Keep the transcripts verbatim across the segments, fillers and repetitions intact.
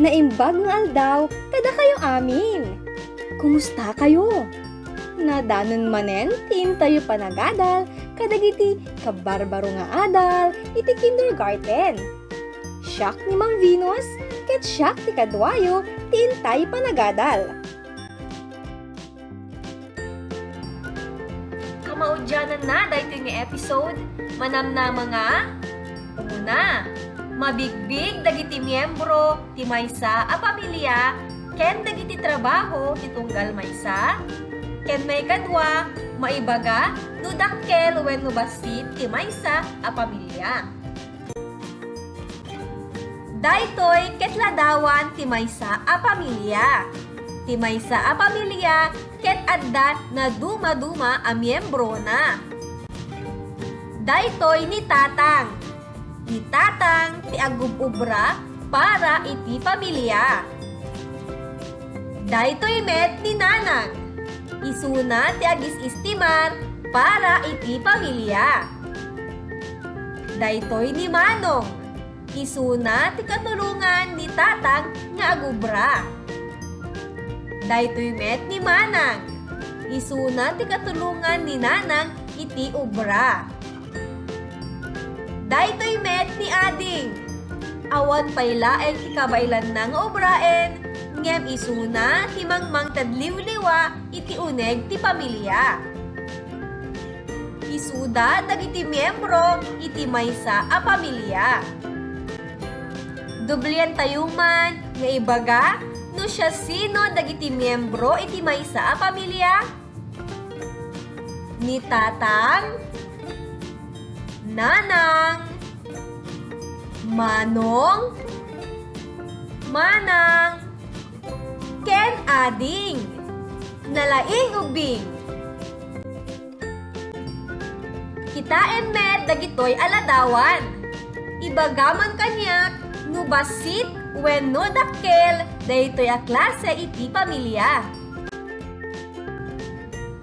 Naimbag nga aldaw kadakayo amin. Kumusta kayo? Nadanon manen ti intayo panagadal kadagiti kabarbaro nga adal iti kindergarten. Siak ni Ma'am Venus, ket siak ti kaduayo ti intayo panagadal. Kamaudiananna daytoy nga episode, manamnama nga, una, mabigbig dagiti miyembro ti maysa a pamilia ken dagiti trabaho ti tunggal maysa, ken maikadua, maibaga no dakkel wenno bassit ti maysa a pamilia. Daytoy ket ladawan ti maysa a pamilia. Ti maysa a pamilia ket adda nadumaduma a miembrona. Daytoy ni Tatang. Ni Tatang ti agub-ubra para iti pamilia. Daytoy met ni Nanang. Isuna ti agis-istimar para iti pamilia. Daytoy ni Manong. Isuna ti katulongan ni Tatang nga agubra. Daytoy met ni Manang. Isuna ti katulongan ni Nanang iti ubra. Daytoy met ni Ading. Awan pay laeng ti kabaelanna nga ubraen, ngem isuna ti mangmangted liwliwa iti uneg ti pamilia. Isuda dagiti miyembro iti maysa a pamilia. Dublientayo man nga ibaga no siasino dagiti miyembro iti maysa a pamilia. Ni Tatang, Nanang, Manong, Manang, ken Ading. Nalaing ubbing. Kitaen met dagitoy a ladawan. Ibaga man kaniak no bassit wenno dakkel daytoy a klase iti pamilia.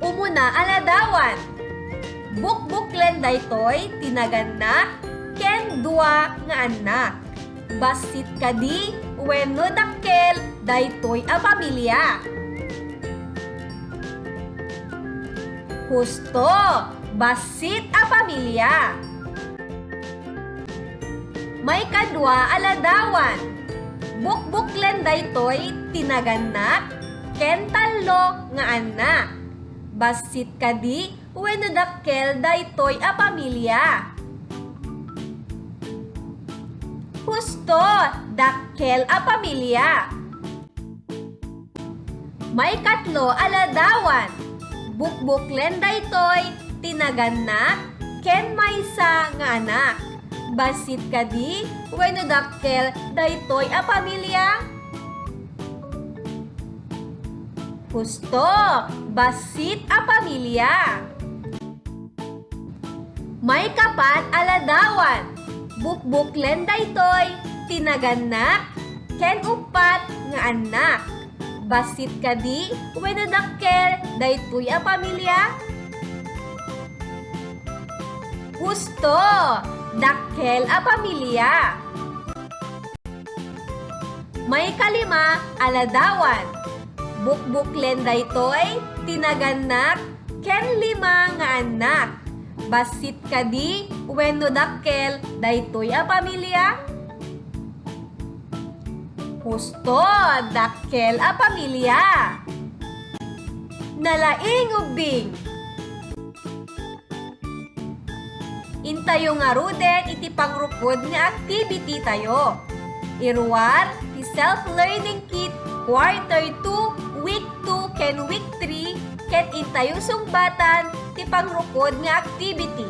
Umuna a ladawan. Bukbuklen daytoy ti nagannak ken dua nga annak. Bassit kadi wenno dakkel daytoy a pamilia? Husto, bassit a pamilia. Maikadua a ladawan. Bukbuklen daytoy ti nagannak ken tallo nga annak. Bassit kadi wenno dakkel daytoy a pamilia? Husto, dakkel a pamilia. Maikatlo a ladawan. Bukbuklen daytoy ti nagannak ken maysa nga anak. Bassit kadi wenno dakkel daytoy a pamilia? Husto, bassit a pamilia. Maikapat a ladawan. Bukbuklen daytoy ti nagannak ken uppat nga annak. Bassit kadi wenno dakkel daytoy a pamilia? Husto, dakkel a pamilia. Maikalima a ladawan. Bukbuklen daytoy ti nagannak ken lima nga annak. Bassit kadi wenno dakkel daytoy a pamilia? Husto, dakkel a pamilia. Nalaing ubbing. Intayo ngaruden iti pangrukod nga activity tayo. Iruar ti self-learning kit quarter two, week two, ken week three, ket intayo sungbatan ti pangrukod nga activity.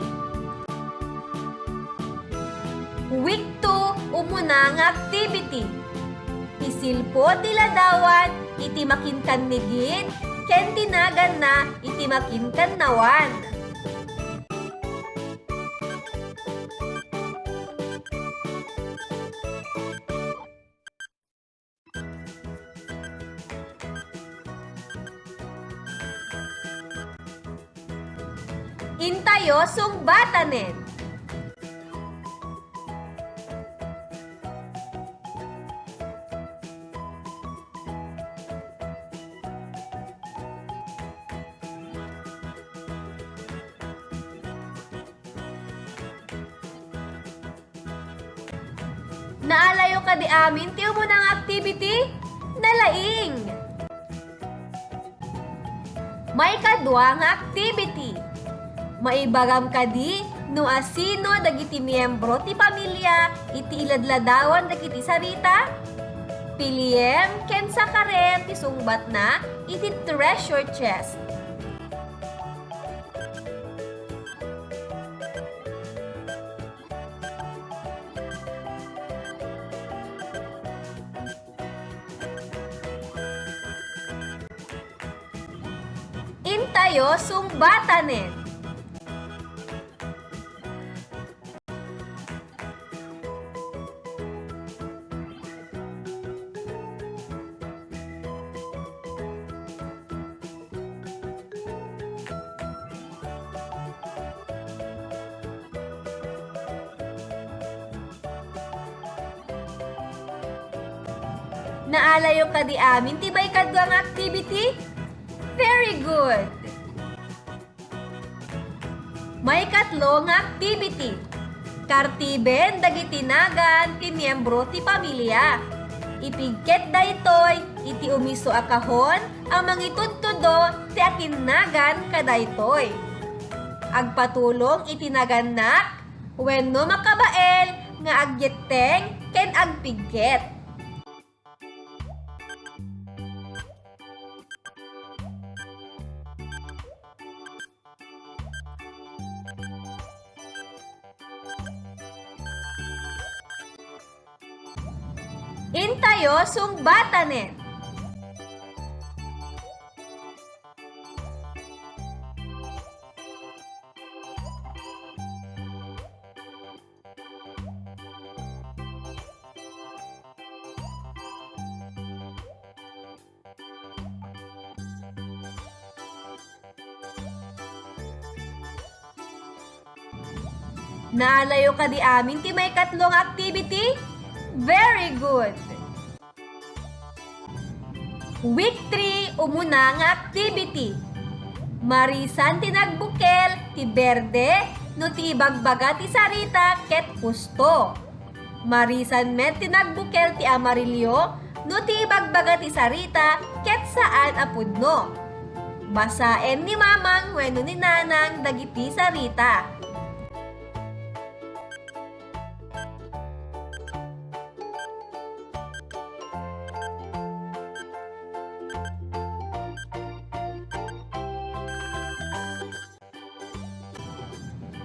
Week two, umuna nga activity. Isilpo ti ladawan iti makinkannigin ken ti naganna iti makinkannawan. Intayo sungbatanen. Naalayo kadi amin ti umuna nga activity? Nalaing! Maikadua nga activity. Maibagam kadi no asino dagiti miyembro ti pamilya iti iladladawan dagiti sarita? Piliem ken sakarem ti sungbatna iti treasure chest. Intayo sungbatanen. Naalayo kadi amin ti maikadua nga activity? Very good! Maikatlo nga activity. Kartiben dagiti nagan ti miyembro ti pamilya. Ipigket daytoy iti umiso a kahon a mangitudtudo ti akinnagan kadaytoy. Agpatulong iti nagannak wenno makabael nga agyetteng ken agpigket. Intayo sungbatanen. Naalayo kadi amin ti maikatlo nga activity? Very good! Week three, umuna nga activity. Marisan ti nagbukel ti berde no ti ibagbaga ti sarita ket husto. Marisan met ti nagbukel ti amarillo no ti ibagbaga ti sarita ket saan a pudno. Basaen ni Mamang wenno ni Nanang dagiti sarita.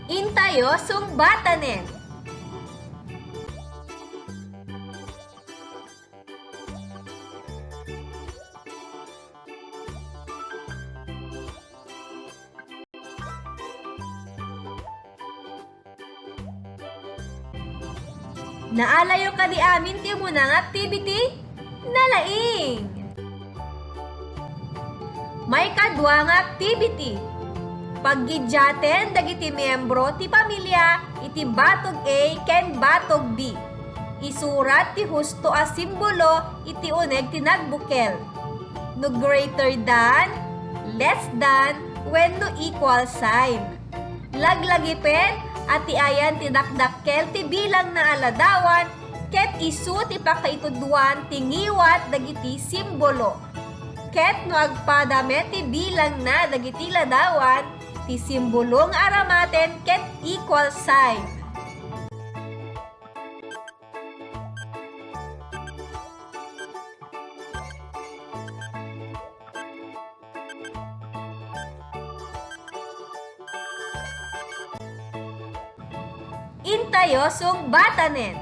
Intayo sungbatanen. Naalayo kadi amin ti umuna nga activity? Nalaing! Maikadua nga activity. Paggiddiaten dagiti miyembro ti pamilya iti batog A ken batog B. Isurat ti husto a simbolo iti uneg ti nagbukel. No greater than, less than, wenno equal sign. Laglagipen a ti ayan ti dakdakkel ti bilangna a ladawan ket isu ti pakaitudwan ti ngiwat dagiti simbolo. Ket no agpada met ti bilangna dagiti ladawan, ti simbolo nga aramaten ket equal sign. Intayo sungbatanen.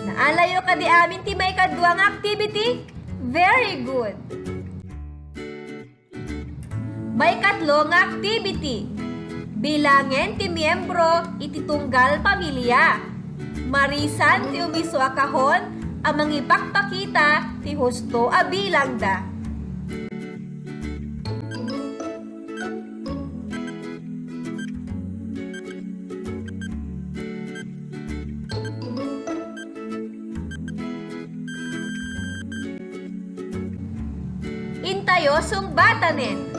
Naalayo kadi amin ti maikadua nga activity? Very good! Maikatlo nga activity. Bilangen ti miyembro iti tunggal pamilya. Marisan ti umiso a kahon a mangipakpakita ti husto a bilangda. Tayo sungbatanen.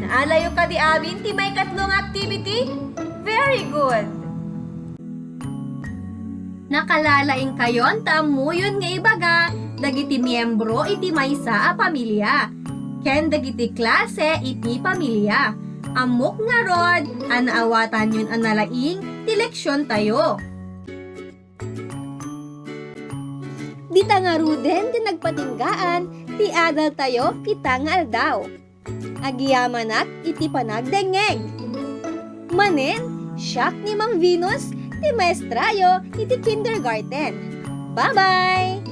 Naalayo kadi amin ti maikatlo nga activity? Very good! Nakalalaingkayon ta ammoyon nga ibaga dagiti miyembro iti maysa a pamilia ken dagiti klase iti pamilia. Ammok ngarud a naawatanyon a nalaing ti leksiontayo. Dita ngaruden ti nagpatinggaan ti adaltayo ita nga aldaw. Agyamanak iti panagdengngeg. Manen, siak ni Ma'am Venus, ti maestrayo iti kindergarten. Bye-bye!